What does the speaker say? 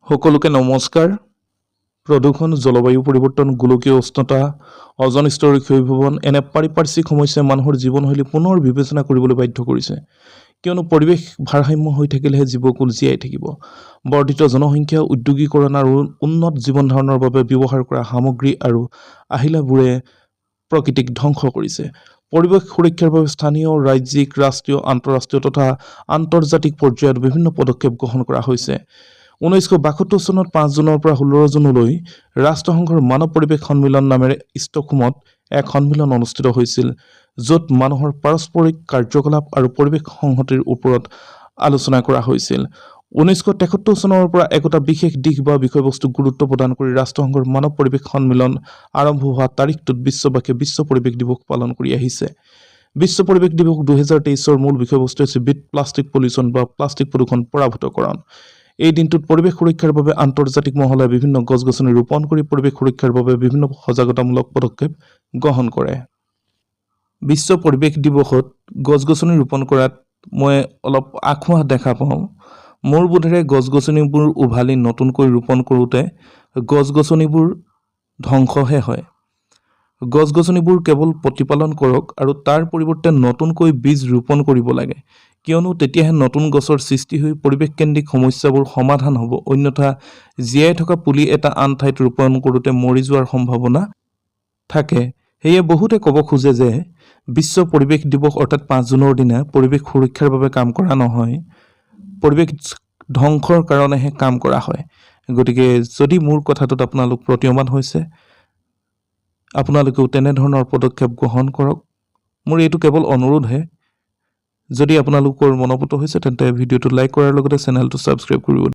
সকলোকে নমস্কাৰ। প্ৰদূষণ, জলবায়ু পৰিৱৰ্তন, গোলকীয় উষ্ণতা, অজন স্তৰৰ ক্ষয়ীভৱন এনে পাৰিপাৰ্শ্বিক সমস্যাই মানুহৰ জীৱনশৈলী পুনৰ বিবেচনা কৰিবলৈ বাধ্য কৰিছে। কিয়নো পৰিৱেশ ভাৰসাম্য হৈ থাকিলেহে জীৱকুল জীয়াই থাকিব। বৰ্ধিত জনসংখ্যা, উদ্যোগীকৰণ আৰু উন্নত জীৱন ধাৰণৰ বাবে ব্যৱহাৰ কৰা সামগ্ৰী আৰু আহিলাবোৰে প্ৰকৃতিক ধ্বংস কৰিছে। পৰিৱেশ সুৰক্ষাৰ বাবে স্থানীয়, ৰাজ্যিক, ৰাষ্ট্ৰীয়, আন্তঃৰাষ্ট্ৰীয় তথা আন্তৰ্জাতিক পৰ্যায়ত বিভিন্ন পদক্ষেপ গ্ৰহণ কৰা হৈছে। 1972 চনত 5 জুনৰ পৰা 16 জুনলৈ ৰাষ্ট্ৰসংঘৰ মানৱ পৰিৱেশ সন্মিলন নামেৰে ষ্টকহোমত এক সন্মিলন অনুষ্ঠিত হৈছিল, য'ত মানুহৰ পাৰস্পৰিক কাৰ্যকলাপ আৰু পৰিৱেশ সংহতিৰ ওপৰত আলোচনা কৰা হৈছিল। 1973 চনৰ পৰা একোটা বিশেষ দিশ বা বিষয়বস্তুক গুৰুত্ব প্ৰদান কৰি ৰাষ্ট্ৰসংঘৰ মানৱ পৰিৱেশ সন্মিলন আৰম্ভ হোৱা তাৰিখটোত বিশ্ববাসীয়ে বিশ্ব পৰিৱেশ দিৱস পালন কৰি আহিছে। বিশ্ব পৰিৱেশ দিৱস 2023ৰ মূল বিষয়বস্তু হৈছে বিট প্লাষ্টিক পলিউশ্যন বা প্লাষ্টিক প্ৰদূষণ পৰাভূতকৰণ। এই দিনটোত পৰিৱেশ সুৰক্ষাৰ বাবে আন্তৰ্জাতিক মহলে বিভিন্ন গছ গছনি ৰোপণ কৰি পৰিৱেশ সুৰক্ষাৰ বাবে বিভিন্ন সজাগতামূলক পদক্ষেপ গ্ৰহণ কৰে। বিশ্ব পৰিৱেশ দিৱসত গছ গছনি ৰোপণ কৰাত মই অলপ আসোঁৱাহ দেখা পাওঁ। মোৰ বোধেৰে গছ গছনিবোৰ উভালি নতুনকৈ ৰোপণ কৰোঁতে গছ গছনিবোৰ ধ্বংসহে হয়। গছ গছনিবোৰ কেৱল প্ৰতিপালন কৰক আৰু তাৰ পৰিৱৰ্তে নতুনকৈ বীজ ৰোপণ কৰিব লাগে, কিয়নো তেতিয়াহে নতুন গছৰ সৃষ্টি হৈ পৰিৱেশকেন্দ্ৰিক সমস্যাবোৰ সমাধান হ'ব। অন্যথা জীয়াই থকা পুলি এটা আন ঠাইত ৰোপণ কৰোঁতে মৰি যোৱাৰ সম্ভাৱনা থাকে। সেয়ে বহুতে ক'ব খোজে যে বিশ্ব পৰিৱেশ দিৱস অৰ্থাৎ 5 জুনৰ দিনা পৰিৱেশ সুৰক্ষাৰ বাবে কাম কৰা নহয়, পৰিৱেশ ধ্বংসৰ কাৰণেহে কাম কৰা হয়। গতিকে যদি মোৰ কথাটোত আপোনালোক প্ৰতীয়মান হৈছে, আপোনালোকেও তেনেধৰণৰ পদক্ষেপ গ্ৰহণ কৰক। মোৰ এইটো কেৱল অনুৰোধহে। যদি আপোনালোকৰ মনপুত হৈছে, তেন্তে ভিডিঅ'টো লাইক কৰাৰ লগতে চেনেলটো ছাবস্ক্ৰাইব কৰিব।